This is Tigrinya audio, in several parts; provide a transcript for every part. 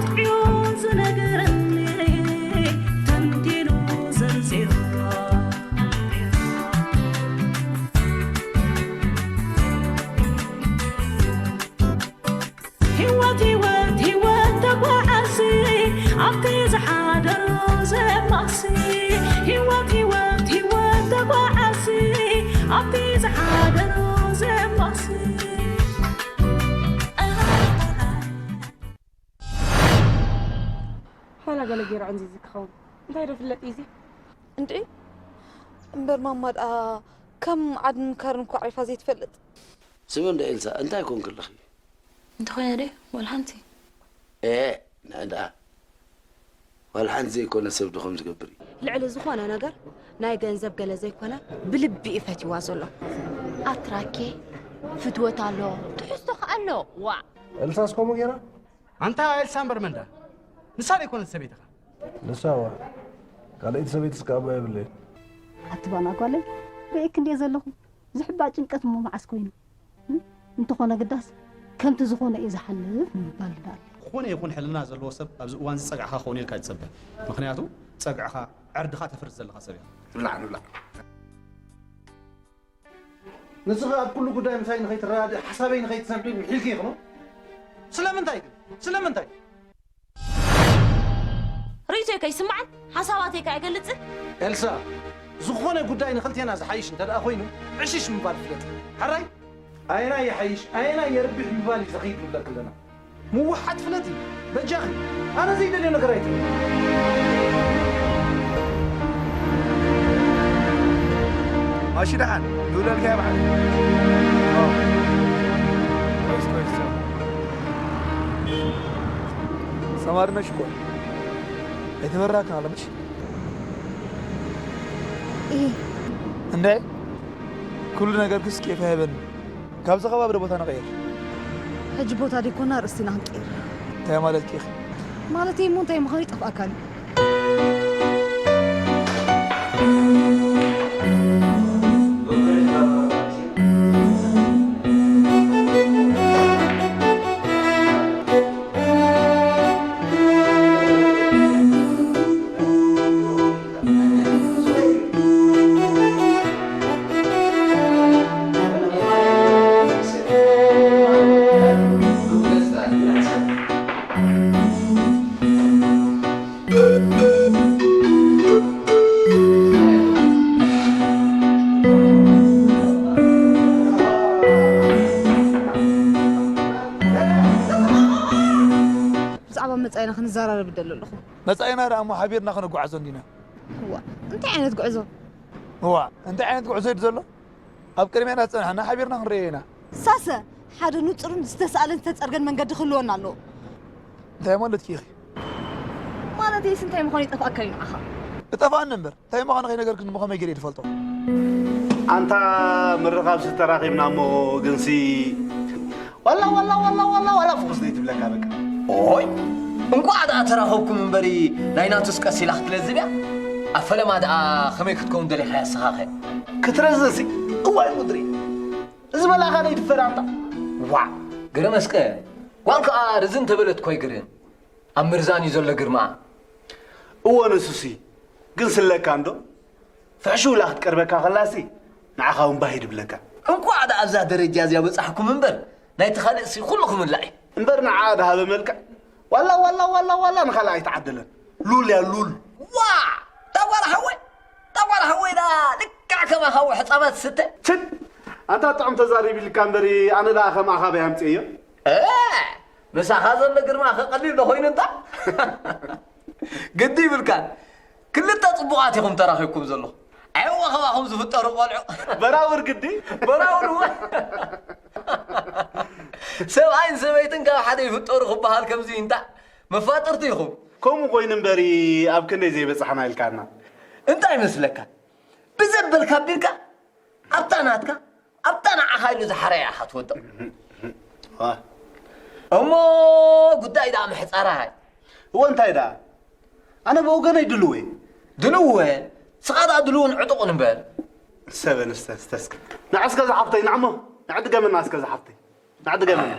ጽዮን ዝነገረኒ ተንቲኑ ዘርዚሩ። ህይወት፣ ህይወት፣ ህይወት ተጓዓዚ ኣብቲ ዝሓደሮ ዘማሲ። ህይወት፣ ህይወት፣ ህይወት ተጓዓዚ ኣብቲ ዝሓደሮ ዘማሲ። ሓላ ገለ ገይሩ ዕንዚዚ ክኸውን እንታይ ዶ ፍለጥ እዩ እዚ? እንዴ እምበር ማማ ደኣ ከም ዓድን ካርን እኮ ዓሪፋ ዘይትፈልጥ። ስሚ እንዳ ኤልሳ እንታይ ኮንክ ኣለኺ? እንተኾይነ ደ ዋላ ሓንቲ ኤ ንዕዳ ዋላ ሓንቲ ዘይኮነ ሰብ ድኹም ዝገብር እዩ። ልዕሊ ዝኾነ ነገር ናይ ገንዘብ ገለ ዘይኮነ ብልቢ እዩ ፈትይዋ ዘሎ። ኣትራኬ ፍትወት ኣሎ ትሕዝቶ ከኣ ኣሎ። ዋእ። ኤልሳስ ከምኡ ገይራ? ኣንታ ኤልሳ እምበር መንዳ ንሳ ዘይኮነት ሰበይትኻ። ንሳ እዋ ካልኣይቲ ሰበይትስ ከኣ እባ የብለይን። ኣቲ ባና ጓለይ ርእየኪ እንድየ ዘለኹ ዝሕባእ ጭንቀት እሞ መዓስ ኮይኑ? እም? እንተኾነ ግዳስ ከምቲ ዝኾነ እዩ ዝሓልፍ ምባል ንደሊ። ዝኾነ ይኹን ሕልና ዘለዎ ሰብ ኣብዚ እዋን እዚ ጸግዕኻ ክኸውን ኢልካ ኣይትጸበ። ምኽንያቱ ጸግዕኻ ዕርድኻ ተፍርድ ዘለኻ ሰብ ኢኻ። ንብላዕ ንብላዕ። ንስኺ ኣብ ኩሉ ጉዳይ ምሳይ ንኸይትረዳድእ ሓሳበይ ንኸይትሰምዒ ምሒልኪ ኢኺ ኖ? ስለምንታይ ግን? ስለምንታይ? ርእይቶይ ከይስማዕን ሓሳባተይ ከይገልጽን። ኤልሳ፣ ዝኾነ ጉዳይ ንኽልቴና ዝሓይሽ እንተ ደኣ ኮይኑ ዕሽሽ ምባል ፍለጢ። ሕራይ? ኣየናይ ይሓይሽ ኣየናይ የርብሕ ምባል እዩ ዘኽይድ ንብለኪ ኣለና። ምውሓጥ ፍለጢ በጃኺ። ኣነ ዘይደልዮ ነገር ኣይትበሊ። ማሺ ደሓን ይውለልካ እያ በዓል። ቆይስ ቆይስ ሰማርና ሽኮር ኣይተበራክን ኣሎ ምሽ እህ እንዴ ኩሉ ነገር ክስ ኬፍ ሄበን ካብዚ ከባቢ ዶ ቦታ ንቐይር? ሕጂ ቦታ ደይኮና ርእስና ክንቀይር እንታይ ማለት ኬፍ? ማለተይ እሞ እንታይ ምዃኑ ይጠፍኣካኒ። ብዛዕባ መጻኢና ክንዘራረብ እደሊ ኣለኹ። መጻኢና ደኣ እሞ ሓቢርና ክንጓዓዞ እንዲና። እዋ፣ እንታይ ዓይነት ጉዕዞ? እዋ፣ እንታይ ዓይነት ጉዕዞ እዩ ዘሎ? ኣብ ቅድሜና ዝጸንሐና ሓቢርና ክንርእዮ ኢና። ሳሰ፣ ሓደ ንጹርን ዝተሳእለን ዝተጸርገን መንገዲ ክህልወና ኣለዎ። እንታይ ማለትኪ ኢኺ? ማለተይስ እንታይ ምዃኑ ይጠፍኣካ እዩ ንዓኻ። እጠፍኣኒ እምበር፣ እንታይ ምዃኑ ከይነገርክኒ እሞ ከመይ ገይረ እየ ዝፈልጦ? ኣንታ ምርኻብሲ ተራኺብና እሞ ግንሲ ዋላ ዋላ ዋላ ዋላ ዋላ ፍኹስ ዘይትብለካ በቃ። ኦይ እንቋዕ ደኣ ተራኸብኩም እምበሪ ናይ ናቱስ ቀስ ኢላ ክትለዝብ እያ። ኣብ ፈለማ ደኣ ከመይ ክትከውን ደሊኻ እያ ንስኻኸ? ክትረዝንሲ እዋይ ሙድሪ እዚ መላኻ ነይትፈር ኣንታ። ዋዕ ገረመስቀ ጓል ከኣ ርዝን ተበለት ኮይ ግርን ኣብ ምርዛን እዩ ዘሎ ግርማ። እወ ንሱሲ ግን ስለካ እንዶ ፍሕሽውላ ክትቀርበካ ከላሲ ንዓኻ እውን ባህ ይድብለካ። እንቋዕ ደኣ ኣብዛ ደረጃ እዚኣ በጻሕኩም እምበር ናይቲ ካልእሲ ኩሉ ክምላእ እዩ። እምበር ንዓ ደሃበ መልክዕ ዋላ ዋላ ዋላ ዋላ ንኻልእ ኣይተዓደለን። ሉል እያ ሉል። ዋዕ እታ ጓል ሓወይ እታ ጓል ሓወይ ደኣ ልክዕ ከማኻ ውሕጻባ ትስተ። ችድ ኣንታ ጥዑም ተዛሪብ ኢልካ እምበሪ ኣነ ደኣ ከማኻ በይ ኣምጽኤዮ። እ ምሳኻ ዘሎ ግርማ ከ ቀሊል ዶ ኮይኑ እንታ? ግዲ ይብልካን ክልተ ጽቡቓት ኢኹም ተራኺብኩም ዘለኹም። ኣየወ ከባኹም ዝፍጠሩ ቆልዑ። በራውር ግዲ። በራውር እወ። ሰብኣይን ሰበይትን ካብ ሓደ ይፍጠሩ ክበሃል ከምዚ እዩ እንታ መፋጥርቲ ኢኹም። ከምኡ ኮይኑ እምበሪ ኣብ ክንደይ ዘይበጻሕና ኢልካና። እንታይ ይመስለካ ብዘበልካ ኣቢልካ ኣብታ ናትካ ኣብታ ንዓኻ ኢሉ ዝሓረያ ኢኻ ትወድቕ። እሞ ጉዳይ ደኣ ምሕጻራ ሃይ። እወ እንታይ ደኣ ኣነ ብወገነይ ድልው እየ። ድልው እወ ንስኻ ደኣ ድልውን ዕጡቕን እምበር። ሰበ ንስተ ንስተ እስከ ንዓ እስከ ዝሓፍተይ ንዓሞ ንዓ ድገመና እስከ ዝሓፍተይ ንዓ ድገመና።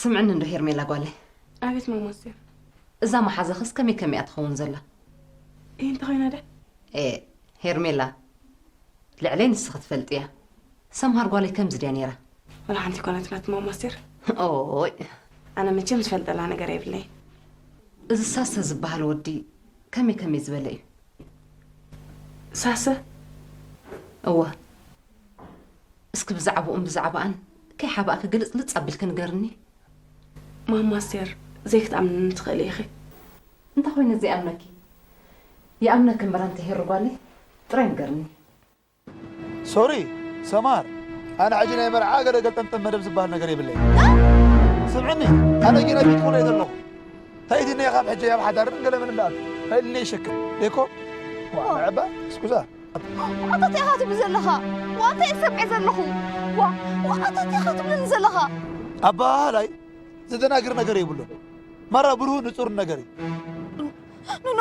ስምዕኒ እንዶ ሄርሜላ ጓለይ። ኣቤት ማማ ኣስቴር። እዛ መሓዛኽስ ከመይ ከመይ እያ ትኸውን ዘላ? እይ፣ እንታይ ኮይና ደ? ኤ፣ ሄርሜላ፣ ልዕለይ ንስኺ ትፈልጥያ። ሰምሃር ጓለይ ከምዚ ድያ ነይራ? ወላ ሓንቲ ኮነት ናት ማማ ኣስቴር። ኦይ። ኣነ መቸም ዝፈልጠላ ነገር የብለይ። እዚ ሳሰ ዝበሃል ወዲ ከመይ ከመይ ዝበለ እዩ? ሳሰ? እወ። እስኪ ብዛዕባኡን ብዛዕባኣን ከይሓባእኪ ግልጽልጽ ኣቢልኪ ንገርኒ። ማማ ኣስቴር፣ ዘይክትኣምንኒ ትኽእሊ ኢኺ። እንታይ ኮይነ ዘይኣምነኪ? ይኣምነኪ እምበር ኣንቲ ሄሩ ጓለይ፣ ጥራይ ንገርኒ። ሶሪ፣ ሰማር፣ ኣነ ሕጂ ናይ መርዓ ገለ ገልጠምጠም መደብ ዝበሃል ነገር የብለይ። ስምዕኒ፣ ኣነ ጌና ፊት ኩለ ዘለኹ። እንታይ ኢልኒ ኢኻ ኣብ ሕጂ ኣብ ሓዳርን ገለ ምን እንዳኣት? እንታይ ኢልኒ ይሸክም? ደይኮ? ዋ፣ ዋ። ንዕባ፣ እስኩዛ። ኣታ እንታይ ኢኻ ትብል ዘለኻ? ዋ፣ እንታይ እየ ሰምዐ ዘለኹ? ዋ፣ ዋ፣ ኣታ እንታይ ኢኻ ትብለኒ ዘለኻ? ኣበሃህላይ ዘደናግር ነገር የብሉን። ማራ ብሩህ ንጹር ነገር እዩ። ኖኖ፣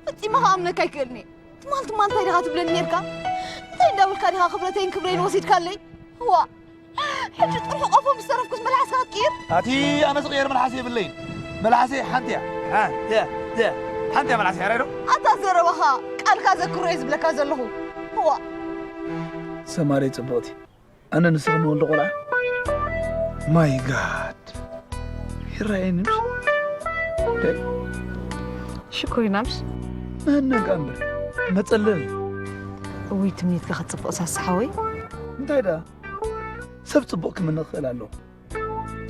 ፈጺመ ክኣምነካ ኣይክእልን እየ። ትማል ትማል እንታይ ዲኻ ትብለኒ ኔርካ? እንታይ እንዳበልካ ዲኻ ክብረተይን ክብረይን ወሲድካለይ? ዋ፣ ሕጂ ጥርሑ ቆፎ ምስ ተረፍኩስ መልሓስካ ክትቅይር? ኣቲ ኣነ ዝቕየር መልሓስ የብለይን። መልሓሰይ ሓንቲ እያ። ሓንቲ እያ። ሓንቲ እያ። ሓንቲ እያ መልሓሰይ፣ ኣራይ ዶ? ኣታ ዘረባኻ ቃልካ ዘክሮ እየ ዝብለካ ዘለኹ። ዋ። ሰማረይ ጽብቕቲ፣ ኣነ ንስኺ ንወልዶ ቆልዓ? ማይ ጋድ። ይረኣየኒ ምስ? ሽኮሪና ምስ? መህነጋ እምበር። መጸለሊ። እውይ፣ ትምኒትካ ክትጽብቕ ሳሳ ሓወይ። እንታይ ደኣ? ሰብ ጽቡቕ ክምነ ክኽእል ኣለዎ።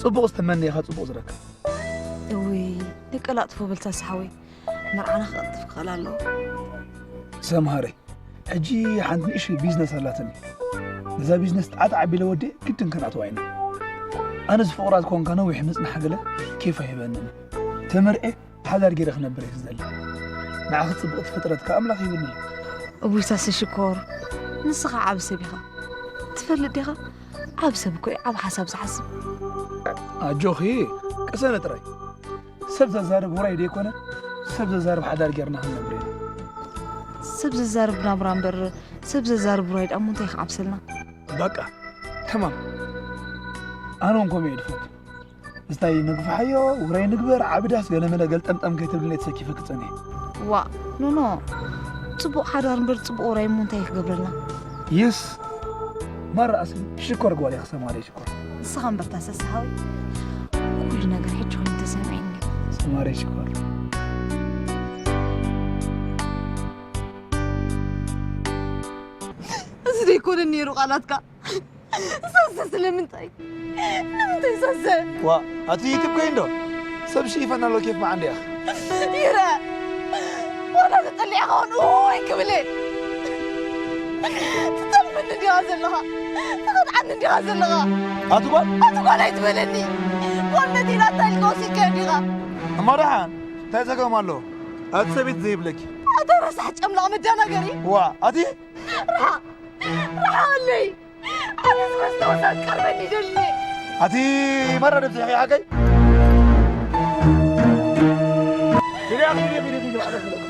ጽቡቕ ዝተመነየኻ ጽቡቕ ዝረክብ። እውይ፣ ደቀላጥፎ በል ሳሳ ሓወይ። መርዓና ክቐልጥፍ ክኽእል ኣለዎ። ሰምሃረይ፣ ሕጂ ሓንቲ ንእሽተይ ቢዝነስ ኣላትኒ። ነዛ ቢዝነስ ጣዕጣዕ ኣቢለ ወዲኤ ግድን ከነእትዋ ኢና። ኣነ ዝፍቕራ ዝኮንካ ነዊሕ ምጽናሕ ገለ ኬፍ ኣይህበንን። ተመርዔ ሓዳር ገይረ ክነብር እየ ዝደሊ። ንዓኺ ጽብቕቲ ፍጥረት ከኣ ኣምላኽ ሂብኒ ኣሎ። እውይ ሳሰ ሽኮር፣ ንስኻ ዓቢ ሰብ ኢኻ። ትፈልጥ ዲኻ? ዓቢ ሰብ እኮ እዩ ዓቢ ሓሳብ ዝሓስብ። ኣጆኺ፣ ቅሰነ ጥራይ። ሰብ ዘዛርብ ውራይ ደይኮነ፣ ሰብ ዘዛርብ ሓዳር ጌርና ክንነብር ኢና። ሰብ ዘዛርብ ናብራ እምበር፣ ሰብ ዘዛርብ ውራይ ደኣ እሞ እንታይ ክዓብሰልና? በቃ፣ ተማም። ኣነ እውን ከምኡ እየ ድፈቱ። እስታይ ንግፋሓዮ፣ ውራይ ንግበር፣ ዓቢ ዳስ ገለመለ ገልጠምጠም ከይትብልኒ ተሰኪፈ ክጸንሕ። ዋእ፣ ኖኖ። ጽቡቕ ሓዳር እምበር ጽቡቕ ውራይ እሞ እንታይ ክገብረልና? የስ። ማራ ኣስሊ ሽኮር ጓል ኢኺ ሰማሪ ሽኮር። ንስኻ እምበር ታሰስ ሓወይ። ኩሉ ነገር ሕጂ ኮይኑ ተሰሚዕኒ። ሰማሪ ሽኮር። እዚ ደይኮነ ነይሩ ቃላትካ። ሳሰ ስለምንታይ? ንምንታይ ሳሰ? ዋ፣ ኣቲ ዩቱብ ከይንዶ? ሰብ ሽይፈና ኣሎ ኬፍ መዓንዲ ኢኻ። ይረ! ዋላ ተጠሊዕኻ ውን እወይ ክብል እየ። ትጠልመኒ እንዲኻ ዘለኻ። ትኸድዓኒ እንዲኻ ዘለኻ። ኣቲ ጓል? ኣቲ ጓል ኣይትበለኒ። ጓል መቲናታ ኢልካ ወሲድካዮ እንዲኻ። እሞ ደሓን፣ እንታይ ጸገም ኣለዎ? ኣቲ ሰበይቲ ዘይብለኪ። ኣታ ረሳሕ ጨምላቕ መዳናገሪ። ዋ፣ ኣቲ? ርሓቕ! ርሓቐለይ! ኣነ ዝመስሎ ወሳድ ቀርበኒ ይደሊ። ኣቲ መራ ነብሲ ሕቂ ሓቀይ? ኪዲ ኣኽሊ ኪዲ ኪዲ ባዕለ ፍለጥ።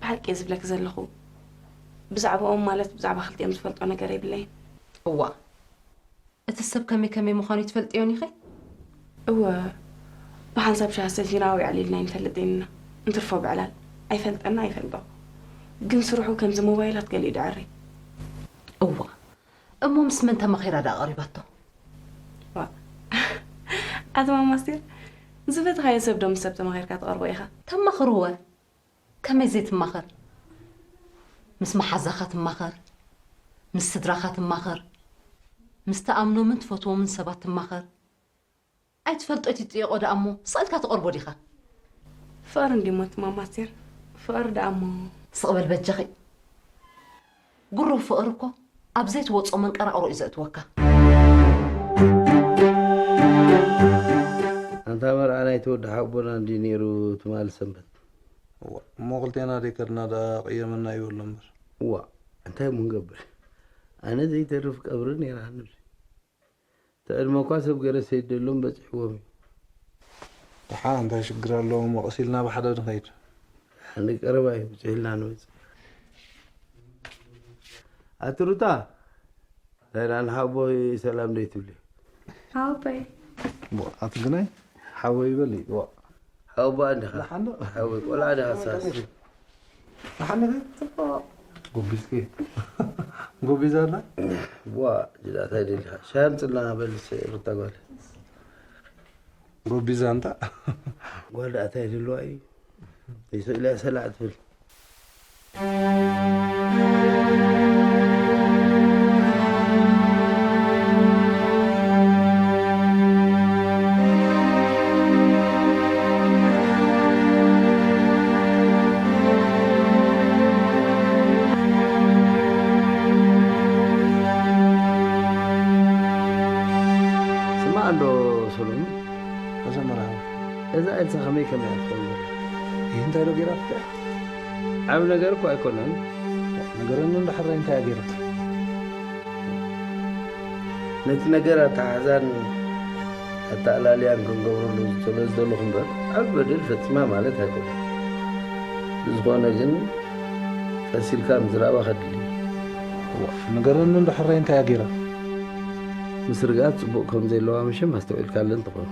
ብሓቂ እየ ዝብለኪ ዘለኹ። ብዛዕባኦም ማለት ብዛዕባ ክልቲኦም ዝፈልጦ ነገር የብለይን። እዋ፣ እቲ ሰብ ከመይ ከመይ ምዃኑ ይትፈልጥዮን ኢኺ? እወ፣ ብሓንሳብ ሻሂ ሰቲና ወይ ኣዕሊልና ኣይንፈልጥን ኢና። እንትርፎ ብዕላል። ኣይፈልጠና ኣይፈልጦ። ግን ስርሑ ከምዚ ሞባይላት ገሊኡ ደዐሪ። እዋ፣ እሞ ምስ መን ተማኺራ ደኣ ቀሪባቶ? ዋ፣ ኣቲ ማማ ኣስቴር፣ ዝፈተኻዮ ሰብ ዶ ምስ ሰብ ተማኺርካ ትቐርቦ ኢኻ? ተማኽርወ። ከመይ ዘይትማኸር? ምስ መሓዛኻ ትማኸር፣ ምስ ስድራኻ ትማኸር፣ ምስ ትኣምኖምን ትፈትዎምን ሰባት ትማኸር። ኣይትፈልጦ ኣይትጥየቖ ደኣ እሞ ስቕ ኢልካ ትቐርቦ ዲኻ? ፍቕሪ እንዲሞ ትማማስር። ፍቕሪ ደኣ እሞ። ስቕ በል በጃኺ። ጉሩህ ፍቕሪ እኮ ኣብ ዘይትወጾ መንቀራቕሮ እዩ ዘእትወካ። ኣንታ መርዓ ናይቲ ወዲ ሓቦና እንዲ ነይሩ ትማል ሰንበት። እዋ፣ እሞ ክልቴና ደይ ከድና ደኣ ቅየመና ይበሎ እምበር። እዋ፣ እንታይ እሞ ንገብር? ኣነ ዘይተርፍ ቀብሪ ነይራ ንብል። እቲ ዕድመ እኳ ሰብ ገረሰ ይደሎም በጺሕዎም እዩ። ደሓን እንታይ ሽግር ኣለዎ እሞ ቀስ ኢልና ብሓደ ንኸይድ። ደሓን ቀረባ እዩ ብጽሕ ኢልና ንመጽእ። ኣቲ ሩታ፣ እንታይ ደኣ ንሓቦይ ሰላም ደይ ትብሊ? ሓወቦይ። እሞ ኣቲ ግናይ ሓወይ በሊ። እዋ። ሓወቦ እንዲኻ? ደሓን ዶ? ሓወይ ቆልዓ ዲኻ ሳስ? ደሓን ዲኺ? ጽቡቕ። ጎቢዝኪ? ጎቢዛ ኣላ? ዋ፣ ጅዳ እንታይ ደሊኻ? ሻሂ ኣምጽልና በልስ ሩታ ጓል። ጎቢዛ እንታ? ጓል ደኣ እንታይ ደልዋ እዩ? ይስእልያ ሰላዕ ትብል። ስማዕ እንዶ ሰሎሙን። እዛ መርሃባ። እዛ ኤልሳ ከመይ ከመይ እያ ትኸውን ዘላ? ይህ እንታይ ዶ ገይራ ትብላ? ዓቢ ነገር እኮ ኣይኮነን። ነገረኒ እንዶ ሕራይ እንታይ እያ ገይራ? ነቲ ነገር ኣተሓሕዛን ኣተኣላልያን ክንገብረሉ ስለ ዝደለኹ እምበር፣ ዓቢ በደል ፈጺማ ማለት ኣይኮነን። ብዝኾነ ግን፣ ቀስ ኢልካ ምዝራባ ከድሊ እዩ። እዋ፣ ነገረኒ እንዶ ሕራይ እንታይ እያ ገይራ? ምስ ርግኣት ጽቡቕ ከም ዘይለዋ መሸም ኣስተውዒልካለን ትኾን።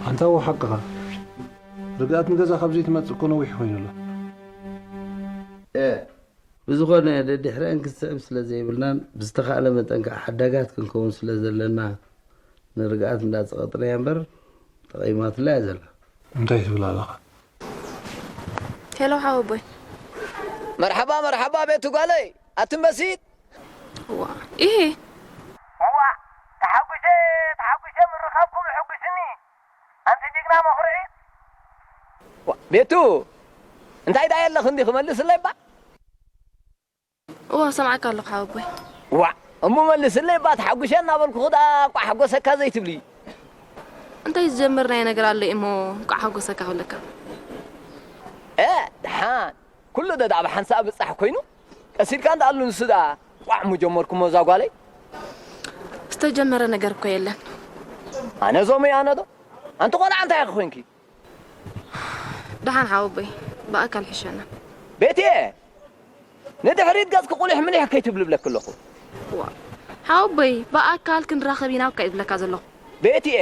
ኣንታ እዎ ሓቅኻ። ርግኣት ንገዛ ካብ ዘይትመጽእ እኮ ነዊሕ ኮይኑ ኣሎ። እ፣ ብዝኾነ ደድሕረአን ክትስዕብ ስለ ዘይብልናን ብዝተኻእለ መጠን ከኣ ሓዳጋት ክንከውን ስለ ዘለና ንርግኣት እንዳጸቐጥናያ እምበር ተቐይማትላ እያ ዘላ። እንታይ ትብል ኣለኻ? ሄሎ ሓወቦይ። መርሓባ መርሓባ ቤቱ ጓለይ፣ ኣቲ መሲጥ። ዋ፣ ኢሂ። እዋ፣ ተሓጉሸ ተሓጉሸ ምርኻብኩም የሐጉስኒ። ኣንቲ ጅግና መኹርዒ። ዋ፣ ቤቱ፣ እንታይ ደኣ የለኽ እንዲ ክመልስለይ እባ? እዋ፣ ሰምዓካ ኣለኹ ሓወቦይ። ዋ፣ እሞ መልስለይ እባ፣ ተሓጉሸ እናበልኩ ኹዳ እኳ ሓጎሰካ ዘይትብሊ። እንታይ ዝጀመርናዮ ነገር ኣሎ እሞ እንቋዕ ሓጎሰካ ክብለካ? እ፣ ደሓን። ኩሉ ዶ ደኣ ብሓንሳእ ብጻሕ ኮይኑ? ቀስ ኢልካ እንዳኣሉ ንሱ ደኣ ቋዕ ምጀመርኩሞ እዛ ጓለይ? ዝተጀመረ ነገር እኮ የለን። ኣነ ዞመይ ኣነ ዶ? ኣንቲ ቆልዓ እንታይ ኢኺ ኮንኪ? ደሓን ሓወቦይ፣ ብኣካል ሕሸና። ቤትየ፣ ንድሕሪት ገጽኪ ቁሊሕ ምሊሕ ከይትብሊ እብለኪ ኣለኹ። ዋ፣ ሓወቦይ፣ ብኣካል ክንራኸብ ኢና እኮ ይብለካ ዘለኹ። ቤትየ፣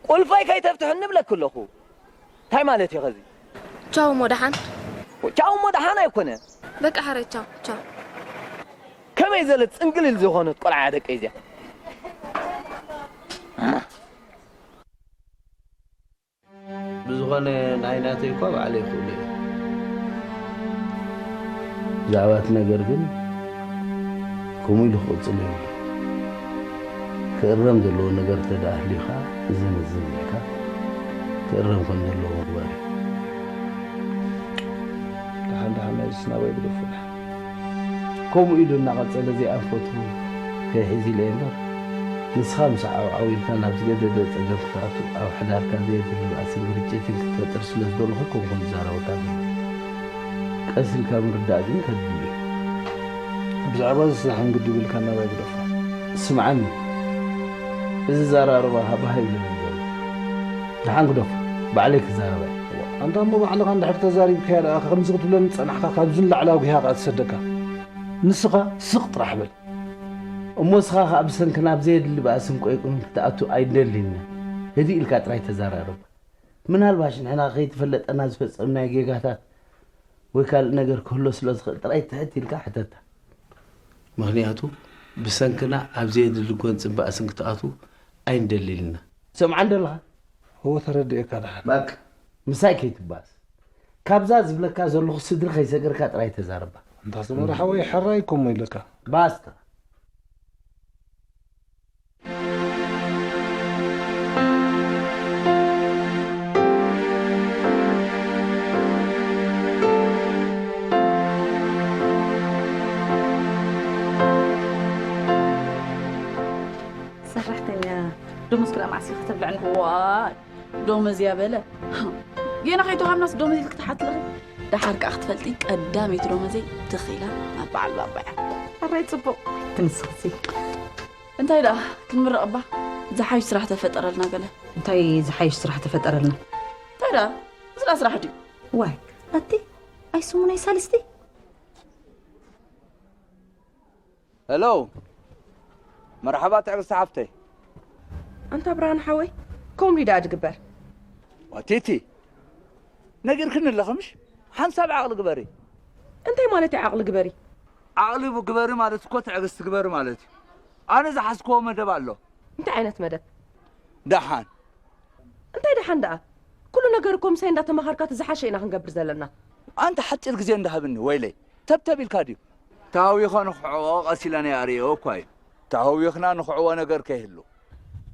ቁልፈይ ከይተፍትሕኒ እብለኪ ኣለኹ። እንታይ ማለት እዩ ኸዚ? ቻው እሞ ደሓን። ቻው እሞ ደሓን ኣይኮነ። በቃ ሕራይ ቻው፣ ቻው። ከመይ ዘለት ጽንግልል ዝኾነት ቆልዓ እያ ደቀይ እዚኣ። ብዝኾነ ናይ ናተይ እኳ ባዕለይ ይኽእሎ እየ። ብዛዕባ እቲ ነገር ግን ከምኡ ኢሉ ክቕጽል የብሉን። ክእረም ዘለዎ ነገር እንተ ደኣ ኣልዩ ኸኣ እዝን እዝን ኢልካ ክእረም ከም ዘለዎ ምግባር እዩ። ደሓን ደሓን ናይዝስ ናባይ ግደፉ ደሓን። ከምኡ ኢሉ እናቐጸለ ዘይኣንፈቱ ከይሕዝ ኢለ እየ እምበር፣ ንስኻ ምስ ዓውዓው ኢልካ ናብ ዝገደደ ጸገም ክትኣቱ፣ ኣብ ሓዳርካ ዘየድሊ ባእስን ግርጭትን ክትፈጥር ስለ ዝደለኹ ከምኡ ዝዛረበካ ዘለኹ። ቀስ ኢልካ ምርዳእ ግን ከድሊ እዩ። ብዛዕባ እዚ ስራሕ እንግዲ ብልካ ናባይ ግደፎ። ስምዓኒ፣ እዚ ዘራርባኻ ባህ ኣይብለንን ዘሎ። ደሓን ግደፎ፣ ባዕለይ ክዛረባ እየ። ኣንታ እሞ ባዕልኻ እንድሕር ተዛሪብካያ ደኣ ከምዚ ክትብለኒ ዝጸናሕካ ካብዚ ንላዕሊ ኣጉህያ ከኣ ትሰደካ። ንስኻ ስቕ ጥራሕ በል። እሞ ንስኻ ከኣ ብሰንክና ኣብ ዘየድሊ ባእስን ቆይቁን ክትኣቱ ኣይንደልን ኢና። ህድእ ኢልካ ጥራይ ተዘራረብ። ምናልባሽ ንሕና ከይተፈለጠና ዝፈጸምናዮ ጌጋታት ወይ ካልእ ነገር ክህሎ ስለ ዝኽእል ጥራይ ትሕት ኢልካ ሕተታ። ምኽንያቱ ብሰንክና ኣብ ዘየድሊ ጎንጽን ባእስን ክትኣትዉ ኣይንደልን ኢና። ትሰምዓኒ ዶ ኣለኻ? እወ፣ ተረዲኤካ ደሓን። ባክ፣ ምሳይ ከይትባእስ። ካብዛ ዝብለካ ዘለኹ ስድሪ ከይሰገርካ ጥራይ ተዛረባ። እንታ ሰመረ ሓወይ፣ ሕራይ እኮ እሞ ኢለካ። ባስታ። ደሞዝ ክላ ማዕሲ ክትብልዕን። ዋይ፣ ደሞዝ እያ በለ። ጌና ከይተዋሃብናስ ደሞዝ ኢልክ ትሓትለኺ? ደሓር ከኣ ክትፈልጢ ቀዳመይቲ ደሞዘይ ትኺላ ናብ በዓል ባባ እያ። ኣራይ ጽቡቕ። ትንስኽሲ። እንታይ ደኣ ክንምረቕ እባ? ዝሓይሽ ስራሕ ተፈጠረልና ገለ። እንታይ ዝሓይሽ ስራሕ ተፈጠረልና? እንታይ ደኣ? እዚ ደኣ ስራሕ ድዩ? ዋይ፣ ኣቲ፣ ኣይ ስሙነይ ሳልስቲ? ሄሎ፣ መርሓባ ትዕግስቲ ሓፍተይ። ኣንታ ብርሃን ሓወይ፣ ከምኡ ድዩ ደኣ ዝግበር? ዋቲቲ፣ ነጊርክኒ ኣለኺ ምሽ? ሓንሳብ ዓቕሊ ግበሪ። እንታይ ማለት እዩ ዓቕሊ ግበሪ? ዓቕሊ ግበሪ ማለት እኮ ትዕግስቲ ግበሪ ማለት እዩ። ኣነ ዝሓዝክዎ መደብ ኣሎ። እንታይ ዓይነት መደብ? ደሓን። እንታይ ደሓን ደኣ? ኩሉ ነገር እኮ ምሳይ እንዳተማኸርካ እቲ ዝሓሸ ኢና ክንገብር ዘለና። ኣንታ ሓጺር ግዜ እንዳሃብኒ ወይለይ። ተብተብ ኢልካ ድዩ? ተሃዊኸ ንኽዕወ ቀስ ኢለ ናይ ኣርእዮ እኳ እዩ። ተሃዊኽና ንኽዕወ ነገር ከይህሉ።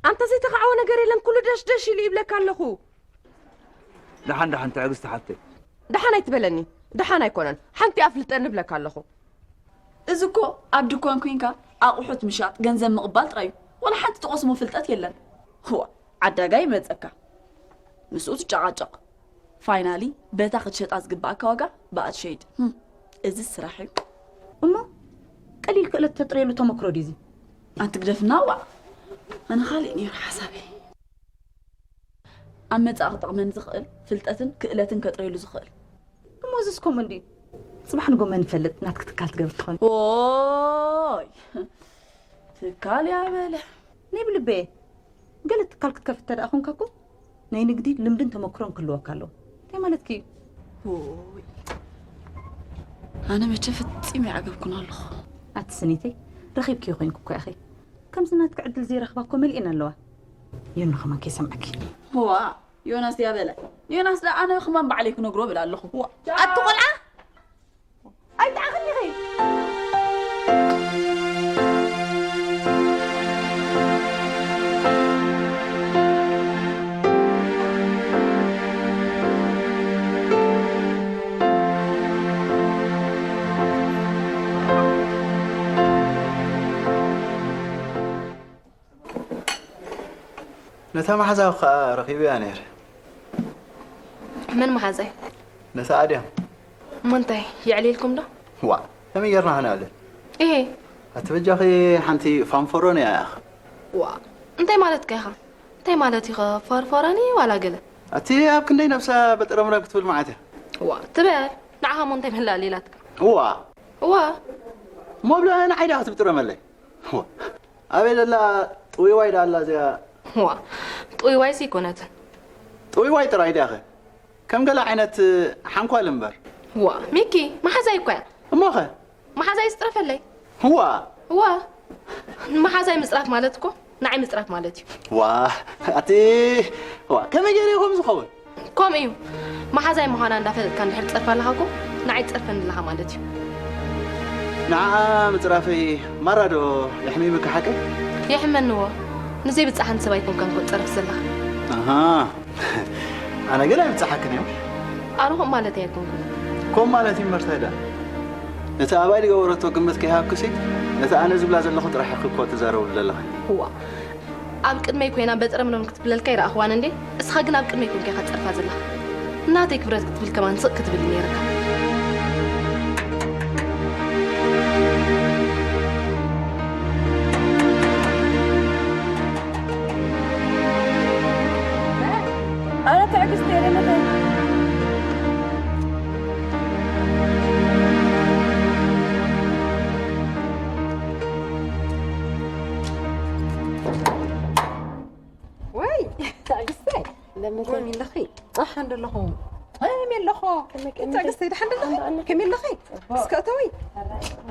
ኣንታ ዘይተኻዕወ ነገር የለን፣ ኩሉ ደሽ ደሽ ኢሉ ይብለካ ኣለኹ። ደሓን፣ ደሓን፣ ትዕግስቲ ሓፍተይ። ደሓን ኣይትበለኒ፣ ደሓን ኣይኮነን። ሓንቲ ኣፍልጠኒ እብለካ ኣለኹ። እዚ እኮ ኣብ ድኳን ኮይንካ ኣቑሑት ምሻጥ፣ ገንዘብ ምቕባል ጥራይ እዩ። ዋላ ሓንቲ ትቐስሞ ፍልጠት የለን። ህዋ፣ ዓዳጋይ ይመጸካ፣ ምስኡ ትጨቓጨቕ። ፋይናሊ በታ ክትሸጣ ዝግባኣካ ዋጋ ብኣ ትሸይጥ። ህም፣ እዚ ስራሕ እዩ። እሞ ቀሊል ክእለት ተጥርየሉ ተመክሮ ድዩ እዚ? ኣንቲ ግደፍና፣ ዋእ፣ ኣነ ካልእ ነይሩ ሓሳበይ። ኣብ መጻኢ ክጠቕመኒ ዝኽእል ፍልጠትን ክእለትን ከጥርየሉ ዝኽእል። እሞ እዚስ ከምኡ እንድዩ። ጽባሕ ንጎ መን ይፈልጥ ናትኪ ትካል ትገብር ትኾን። ኦይ፣ ትካል እያ በለ። ናይ ብልበየ፣ ገለ ትካል ክትከፍት ተደኣ ኾንካ እኮ ናይ ንግዲ ልምድን ተመክሮን ክህልወካ ኣለዎ። እንታይ ማለትኪ እዩ? ኦይ፣ ኣነ መቸ ፈጺመ ይዓገብኩን ኣለኹ። ኣቲ ስኒተይ፣ ረኺብኪዮ ኮይንኩ እኮ ኢኺ። ከምዚ ናትኪ ዕድል ዘይረኽባ እኮ መሊኤን ኣለዋ። ዮኒ ከማን ከይሰምዐኪ። ዋ፣ ዮናስ ድያ በለ። ዮናስ ደኣ ኣነ ከማን ባዕለይ ክነግሮ ብል ኣለኹ። ዋ፣ ኣቲ ቆልዓ! ኣይትዓኽኒ ኢኺ። ነታ መሓዛ ከኣ ረኺበያ ነይረ። መን መሓዛይ? ነታ ኣድያም። እሞ እንታይ የዕልልኩም ዶ? ዋእ፣ ከመይ ጌርና ከነዕልል? እሄ። ኣቲ በጃኺ ሓንቲ ፋንፎሮን እያ ኢኻ። ዋእ፣ እንታይ ማለትካ ኢኻ? እንታይ ማለት እዩ ኸ ፋርፋራኒ ዋላ ገለ? ኣቲ ኣብ ክንደይ ነብሳ በጥረምረም ክትብል መዓት እያ። ዋእ፣ ትበል። ንዓኻ እሞ እንታይ መላሊ ኢላትካ? ዋእ። ዋእ። እሞ ብላ ንዓይ ዲኻ ክትብጥረመለይ? ዋእ። ኣበይ ደላ ጥውይዋይ ደኣ ኣላ እዚኣ? ዋእ። ጥውይዋይሲ ኣይኮነትን። ጥውይዋይ ጥራይ ድያኸ? ከም ገለ ዓይነት ሓንኳል እምበር። ዋእ። ሚኪ፣ መሓዛይ እኮ እያ። እሞኸ? መሓዛይ ዝጥረፈለይ። ዋእ። ዋእ። መሓዛይ ምጽራፍ ማለት እኮ ንዓይ ምጽራፍ ማለት እዩ። ዋእ። ኣቲ፣ ዋእ፣ ከመይ ገይረ እዩ ከምኡ ዝኸውን? ከምኡ እዩ። መሓዛይ ምዃና እንዳፈለጥካ እንድሕር ትጸርፋ ኣለኻ እኮ፣ ንዓይ ትጸርፈኒ ኣለኻ ማለት እዩ። ንዓኣ ምጽራፈይ ማራ ዶ የሕሚምካ ሓቀይ? የሕመኒ እወ። ንዘይብጻሓን ሰብ ኣይኮንካን እኮ ትጸርፍ ዘለኻ። ኣሃ። ኣነ ግን ኣይብጻሓክን እየ። ኣነ ከምኡ ማለተይ ኣይኮንኩን። ከምኡ ማለት እዩ እምበር ታይ ደኣ? ነቲ ኣባይ ዝገበረቶ ግምት ከይሃብክሲ፣ ነቲ ኣነ ዝብላ ዘለኹ ጥራሕ ኢኺ እኮ ትዛረብሉ ዘለኺ። እዋ። ኣብ ቅድመይ ኮይና በጥረምረም ክትብለልካ ይረኣኽዋን እንዴ? እስኻ ግን ኣብ ቅድመይ ኮንካ ኢኻ ትጸርፋ ዘለኻ። ናተይ ክብረት ክትብል ከማን ስቕ ክትብል እዩ ነይርካ። ኣረ ትዕግስቲ የለ መተን። ወይ ትዕግስተይ፣ ለምንታይ? ከመይ ኣለኺ? ኣሕ፣ እንደ ኣለኹ። ከመይ ኣለኹ? ከመይ፣ ከመይ? ትዕግስተይ፣ ደሓን እንደ ኣለኺ? ኣንዳ፣ ኣንዳ። ከመይ ኣለኺ? እባ። እስከ እተዊ።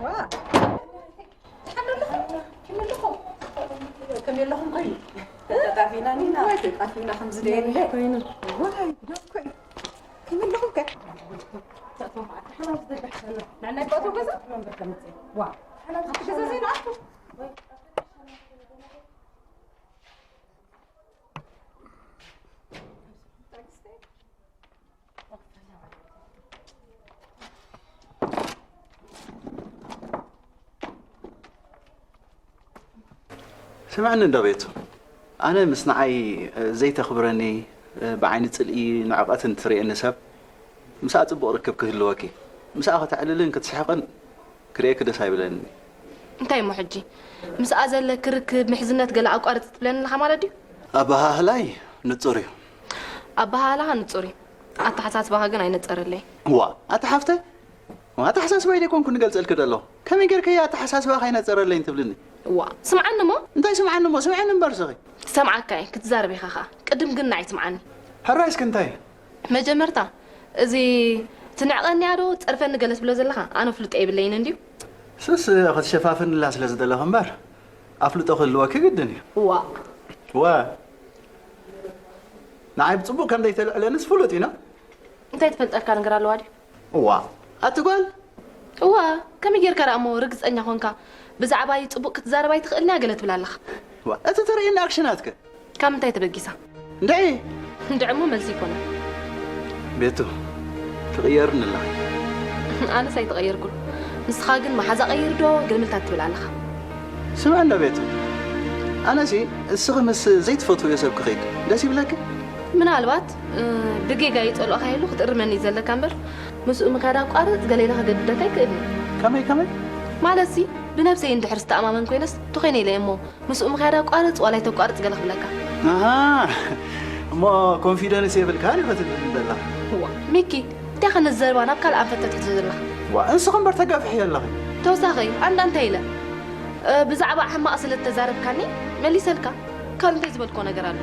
ዋ። ደሓን እንደ ኣለኹ? ከመይ ኣለኹ? ከመይ ኣለኹም? ኣይ። ተጣፊና ኒና። ወይ ተጣፊና ከምዚ ደየለ። ኮይኑ። ዋይ፣ ደኮይ። ከመይ ኣለኹም ከ? ተእተው ማለት። ሓና ዝደግሕ ዘሎ። ንዕና ይባእተው ገዛ? መንበር ከምፅእ። ዋ። ሓና ዝደግሕ ገዛ ዘሎ። ዘይንኣቱ። ስምዕኒ እንዶ ቤቱ፣ ኣነ ምስ ንዓይ ዘይተኽብረኒ፣ ብዓይኒ ጽልኢ ንዕቐትን ትርእየኒ ሰብ፣ ምስኣ ጽቡቕ ርክብ ክህልወኪ። ምስኣ ከተዕልልን ክትስሕቕን ክርእየኪ ደስ ኣይብለኒ። እንታይ እሞ ሕጂ? ምስኣ ዘለኪ ርክብ፣ ምሕዝነት ገለ ኣቋርጺ ትብለኒ ኣለኻ ማለት ድዩ? ኣበሃህላይ ንጹር እዩ። ኣበሃህላኻ ንጹር እዩ። ኣተሓሳስባኻ ግን ኣይነጸረለይ። ዋ፣ ኣታ ሓፍተ፣ ኣተሓሳስባይ ደይኮንኩ ንገልጸልኪ ደለኹ። ከመይ ጌርኪ እያ ኣተሓሳስባኻ ኣይነጸረለይን ትብልኒ? ዋ፣ ስምዓኒ እሞ። እንታይ ስምዓኒ እሞ? ስምዕኒ እምበር ስኺ። ክሰምዓካ እየ፣ ክትዛረብ ኢኻ ኸኣ። ቅድም ግን ንዓይ ስምዓኒ። ሕራይ እስኪ እንታይ? መጀመርታ፣ እዚ ትንዕቐኒ እያ ዶ ትጸርፈኒ ገለ ትብሎ ዘለኻ? ኣነ ፍልጦ የብለይን እንድዩ። ስስ ክትሸፋፍንላ ስለ ዝደለኺ እምበር፣ ኣፍልጦ ክህልወኪ ግድን እዩ። ዋ። ዋ። ንዓይ ብጽቡቕ ከም ዘይተልዕለንስ ፍሉጥ እዩ፣ ና? እንታይ ትፈልጠልካ ነገር ኣለዋ ድዩ? እዋ፣ ኣቲ ጓል! እዋ፣ ከመይ ጌርካ ደኣ እሞ ርግጸኛ ኾንካ? ብዛዕባይ ጽቡቕ ክትዛረብ ኣይትኽእልን እያ ገለ ትብል ኣለኻ። እዋ፣ እቲ ተርእየኒ ኣክሽናትከ? ካብ ምንታይ ተበጊሳ? እንድዒ! እንድዒ እሞ መልሲ ኣይኮነን። ቤቱ፣ ትቕየርኒ ኣለኺ። ኣነስ ኣይተቐየርኩን። ንስኻ ግን መሓዛ ቀይር ዶ ግልምልታት ትብል ኣለኻ። ስምዒ እንዶ ቤቱ፣ ኣነሲ እስኺ ምስ ዘይትፈትውዮ ሰብ ክኸይድ ደስ ይብለኪ? ምናልባት፣ እ፣ ብጌጋ ይጸልኦካ ኢሉ ክትእርመኒ እዩ ዘለካ እምበር፣ ምስኡ ምኽያድ ኣቋርጽ ገለ ኢለ ከገድደካ ኣይክእልን። ከመይ፣ ከመይ? ማለትሲ፣ ብነብሰይ እንድሕር ዝተኣማመን ኮይነስ፣ ተኾይነ ኢለ እየ እሞ፣ ምስኡ ምኽያድ ኣቋርጽ ዋላ ኣይተቋርጽ ገለ ክብለካ። ኣሃ፣ እሞ ኮንፊደንስ የብልካን ኢኺ ትብልኒ ዘለኺ? እዋ፣ ሚኪ፣ እንታይ ከ ነዚ ዘረባ ናብ ካልእ ኣንፈት ተትሕዞ ዘለኻ? ዋ፣ ንስኺ እምበር ተጋፍሕዮ ኣለኺ። ተወሳኺ፣ ኣንዳ እንታይ ኢለ? እ፣ ብዛዕባ ሕማቕ ስለ እተዛረብካኒ መሊሰልካ። ካልእ እንታይ ዝበልክዎ ነገር ኣሎ?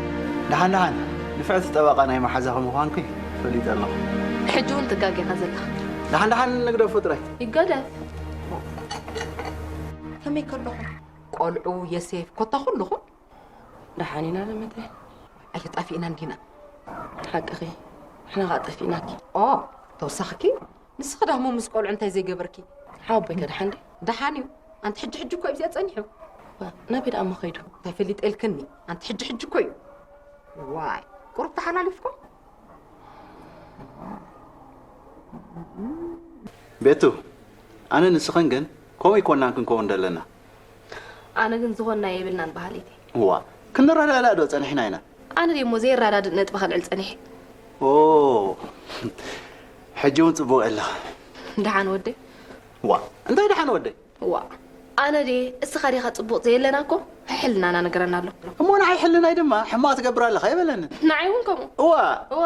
ደሓን ደሓን፣ ንፍዕቲ ጠበቓ ናይ መሓዛኺ ምዃንኪ ፈሊጠ ኣለኹ። ሕጂ እውን ትጋገ ኢኻ ዘለኻ። ደሓን ደሓን ንግደፎ ጥራይ። ይገደፍ። ከመይ ከለኹም? ቆልዑ፣ የሴፍ፣ ኮታ ኩልኹም? ደሓን ኢና ለመተ። ኣይተጣፊእናን ዲና? ሓቅኺ፣ ንሕና ኸኣ ጠፊእናኪ። ኦ፣ ተወሳኽኪ? ንስኺ ዳሞ ምስ ቆልዑ እንታይ ዘይገበርኪ? ሓወቦይ ከ ደሓን ድዩ? ደሓን እዩ። ኣንቲ ሕጂ ሕጂ እኮ እዩ ብዚኣ ጸኒሑ። ዋ፣ ናበይ ደኣ እሞ ኸይዱ? እንታይ ፈሊጠ ኢልክኒ? ኣንቲ ሕጂ ሕጂ እኮ እዩ። ዋይ፣ ቁሩብ ተሓላሊፍኩም? ቤቱ፣ ኣነ ንስኽን ግን ከምኡ ኣይኮናን ክንከውን ደለና። ኣነ ግን ዝኾንናዮ የብልናን በሃሊት እየ። እዋ፣ ክንረዳዳእ ዶ ጸኒሕና ኢና? ኣነ ደሞ ዘይረዳድእ ነጥቢ ከልዕል ጸኒሐ። ኦ፣ ሕጂ እውን ጽቡቕ ኣለኻ። ደሓን ወደይ። ዋ፣ እንታይ ደሓን ወደይ? እዋ፣ ኣነ ድየ እስኻ ዲኻ ጽቡቕ ዘየለና እኮ ሕልናና ነገረና ኣሎ። እሞ ንዓይ ሕልናይ ድማ ሕማቕ ትገብር ኣለኻ ኣይበለንን። ንዓይ እውን ከምኡ። እዋ። እዋ።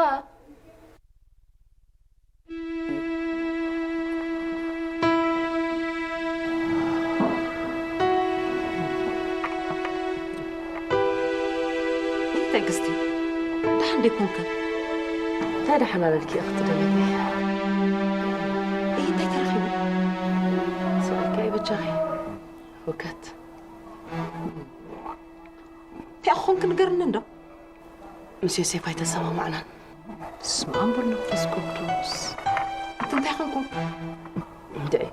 እይ ትዕግስቲ፣ ደሓን ደይኮንክን? እንታይ ደሓን ኣለልኪ እኽቲ ደመተይ? እይ እንታይ ተረኺቡ? ስቕ ኢልካ እይ በጃኺ። ህውከት። እንታይ ኮንክ ንገርኒ እንዶ? ምስ ዮሴፍ ኣይተሰማማዕናን። በስመ ኣብ ወወልድ ወመንፈስ ቅዱስ። እቲ እንታይ ኮንኩም? እንድዒ።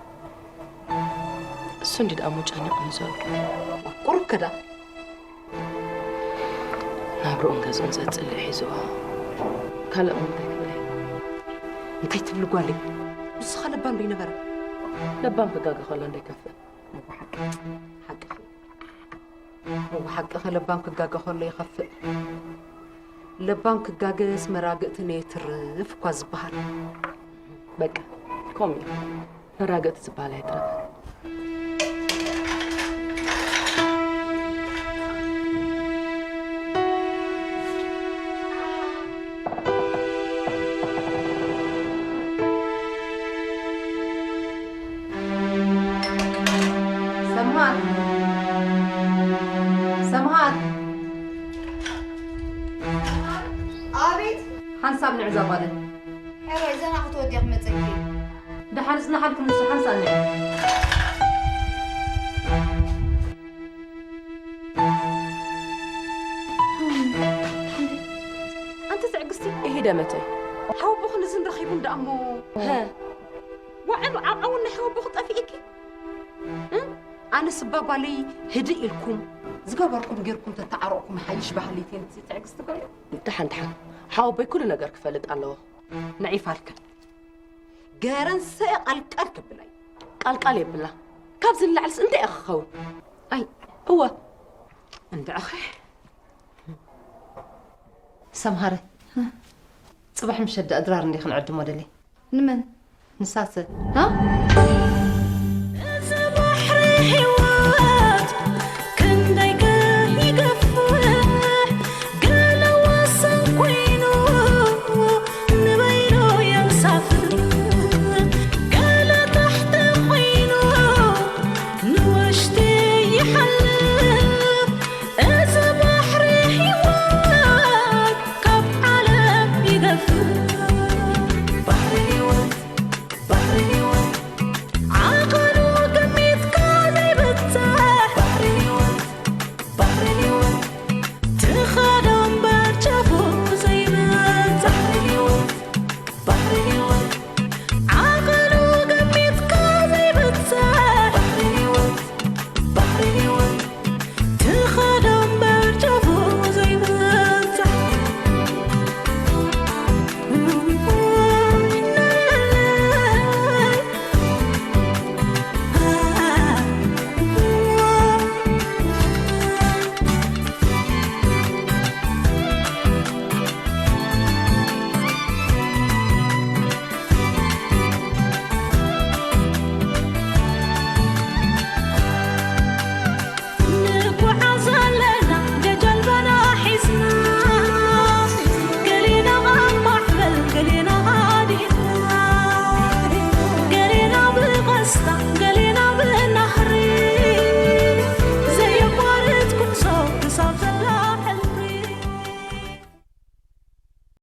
እሱ እንዲ ደኣ እሞ ጨኒቑኒ ዘሎ። ቁሩብ ከዳ። ናብርኡን ገዝኡን ዘጽልእ ሒዝዎ። ካልእ እሞ እንታይ ክብል እየ? እንታይ ትብሊ ጓለይ? ንሱ ኸ ለባም ዶ ይነበረ? ለባም ክጋገ ከሎ እንዶ ይከፍእ። እወ ሓቂ። ሓቂ። እወ ሓቂ፣ ለባም ክጋገ ከሎ ይኸፍእ። ለባም ክጋገስ መራግእቲ ነየትርፍ እኳ ዝበሃል። በቃ፣ ከምኡ እዩ። መራግእቲ ዝበሃል ኣይትረፍ። ሰምሃር! ሰምሃር! ኣቤት! ሓንሳብ ንዕዛ ጓለይ። ሕራይ፣ ዘና ክትወዲ እየ ክመጸኪ። ደሓን ጽናሓልኪ ንሱ ሓንሳብ ንዒ። ኣንቲ ትዕግስቲ። እሂ ደመተይ። ሓወቦኽን እዝን ረኺቡን ደኣ እሞ። ሀ። ዋዕሉ ዓብዓውን ናይ ሓወቦኺ ጠፊእኪ? እ? ኣነስ እባ ጓለይ ህድእ ኢልኩም፣ ዝገበርኩም ጌርኩም ተተዓረቕኩም ሓይሽ በሃሊት እየ። ንትዕግስቲ ጓለይ። ደሓን ደሓን። ሓወቦይ ኩሉ ነገር ክፈልጥ ኣለዎ። ንዒፋልካ። ገረንሰ ቃልቃል ክብላይ። ቃልቃል የብላ። ካብዚ ንላዕልስ እንታይ እያ ክኸውን? ኣይ። እወ። እንድዕኸ። ሰምሃረ፣ ጽባሕ ምሸት ድኣ ድራር እንዲ ክንዕድሞ ደሊ። ንመን? ንሳሰ። ها؟